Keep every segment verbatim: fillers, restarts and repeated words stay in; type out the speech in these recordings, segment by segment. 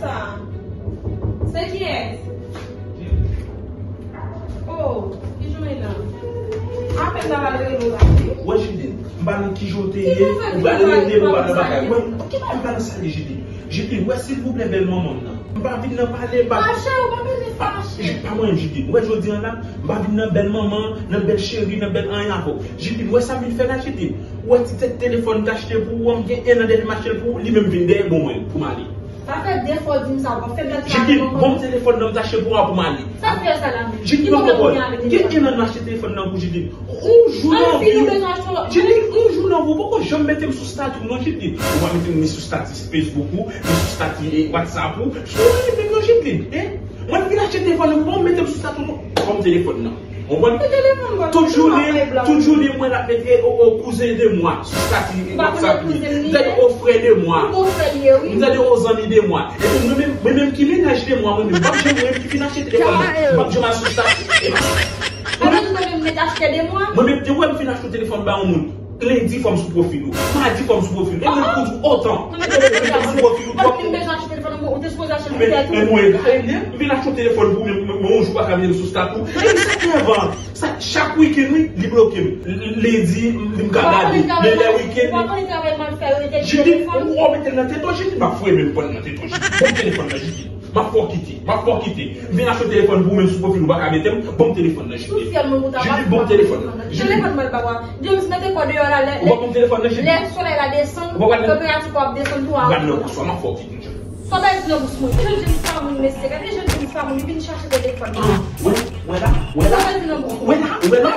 Sa. Se kiyès? Oh, ki jan w ye la? Apèn m ta pral rele w la, wi. Wè, Jidin, m pa nan ki jan w te ye, ou pral rele m, ou pa nan bagay. Wè, m pa nan sa li, Jidin. Jidin, wè, silvouplè, bèl manman m nan. M pa vin nan pale, m pa. Fache, ou pa bezwen fache. Jidin, pa mwen, Jidin. Wè, jodi a la, m pa vin nan bèl manman, nan bèl cheri, nan bèl anyen avè w. Jidin, wè sa m vin fè la, Jidin. Wè ti tèt telefòn m t achte pou ou an, m gen en an depi m achte l pou ou, li menm vin dèyè bon mwen, pou m ale. Sa fè de fwa w di m sa, w ap fè bèl sa. Jidin, bon telefòn nan m t achte pou ou a pou m ale. Sa fè sa la menm? Jidin, ban m pawòl. Gen en an nou achte telefòn nan pou Jidin. Yon jou nan vi w. Jidin, yon jou nan vi w, ou poko janm mete m sou stati w non, Jidin. Ou pa mete m ni sou stati Facebook ou, ni sou stati, eh, WhatsApp ou. Sou anyen menm non, Jidin, eh? Mwen vin achte telefòn nan pou ou, mete m sou stati w non. Ban m telefòn nan. Ou konprann? Tout jounen, tout jounen mwen ap mete o, o kouzen de mwa sou stati WhatsApp li. M tande o frè de mwa. M tande o zanmi de mwa. Epi mwen menm, mwen menm ki mennaj de mwa, mwen menm, m p ap janm, mwen menm ki fin achte telefòn nan. M p ap janm al sou stati. Mwen menm, mwen menm, te wè m fin achte telefòn ba yon moun. Lendi fò m sou pwofil ou. Madi fò m sou pwofil ou. E menm pou di otan. Lendi fò m sou pwofil ou twòp. Men, men nou egare, men m vin achte yon telefòn pou ou, men, men, men yon jou pa ka mete m sou stati w. E sa ki anvan, sa, chak wikenn, wi, li bloke m. L-, lendi, li m ka gade. Men lè wikenn, Jidin, ou, ou mete l nan tèt ou, Jidin, m ap foure men pran nan tèt ou, Jidin. Bon telefòn nan, Jidin. M ap fè w kite. M ap fè w kite. M vin achte telefòn pou ou, menm sou pwofil ou pa ka mete m. Ban m telefòn nan, Jidin. Jidin, ban m telefòn nan. Jidin. Telefòn mwen pa ba w. James, mete kò deyò la, lè, ou pa ban m telefòn nan, Jidin. Lè solèy la desann, ou pa pral nan, tanperati kò ap desann tou a. Ou pral nan bous ou a, m ap fè w kite, Jidin. Sa bay nan bous mwen. Jan James pa moun, mesye. Gade jan James pa moun, li vin chache telefòn mwen. Wè, wè la, wè la. Sa bay nan bous mwen. Wè la, wè la,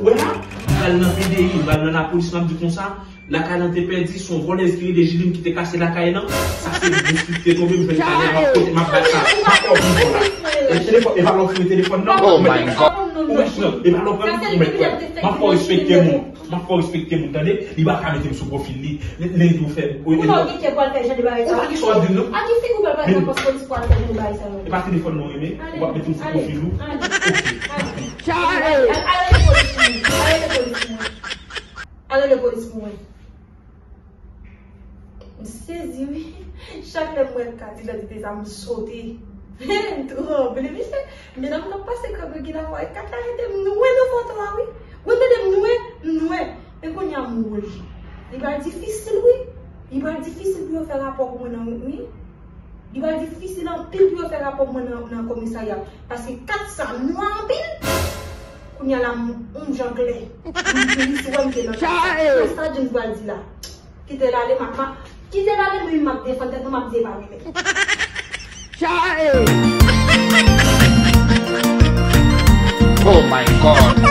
wè la. M pral nan P D I, m pral nan lapolis, m ap di konsa. Lakay lan te pèdi, se yon vòlèz ki rele Jidin ki te kase lakay lan. Sa se bous li ki te tonbe, m jwenn talè a, m ap pote, m ap bat sa. M ap fè w vin fò la. E telefòn, e pa lè w foure telefòn nan. Oh my God. Ou mèt pran, e pa lè w pran, ou mèt pran. M ap fè w respekte moun. M ap fè w respekte moun, tande? Li pa ka mete m sou pwofil li. Li, li tou fè. Ou nan gen kè pou al fè jan de bagay sa yo? Ou pa gen sa w ap di m non. A ki figi w pral pran pòs polis pou al fè jan de bagay sa yo? E pa telefòn non, renmen. Ou pa mete m sou pwofil ou? Ale, ale, ale, ale rele polis pou mwen. Ale rele polis pou mwen. Ale rele polis pou mwen. M sezi, wi. Chak lè m wè Kati fè ti pye sa, m sote. M tranble, mesye. Medam k ap pase kanpe ki la wè Kati arete m nwè nan foto a, wi. Ou tande m nwè, m nwè. Men kounye a m wouj. Li pral difisil, wi. Li pral difisil pou yo fè rapò pou mwen nan, wi. Li pral difisil anpil pou yo fè rapò pou mwen nan, nan komisarya. Paske Kati sa nwa anpil. Kounye a la, m, m jan klè. M, m, si wè m te nan Kati sa. Sa James pral di la. Kite l ale, m ap, m ap, kite l ale, mwen menm m ap defann tèt mwen, m ap di e pa mwen menm. Oh my God.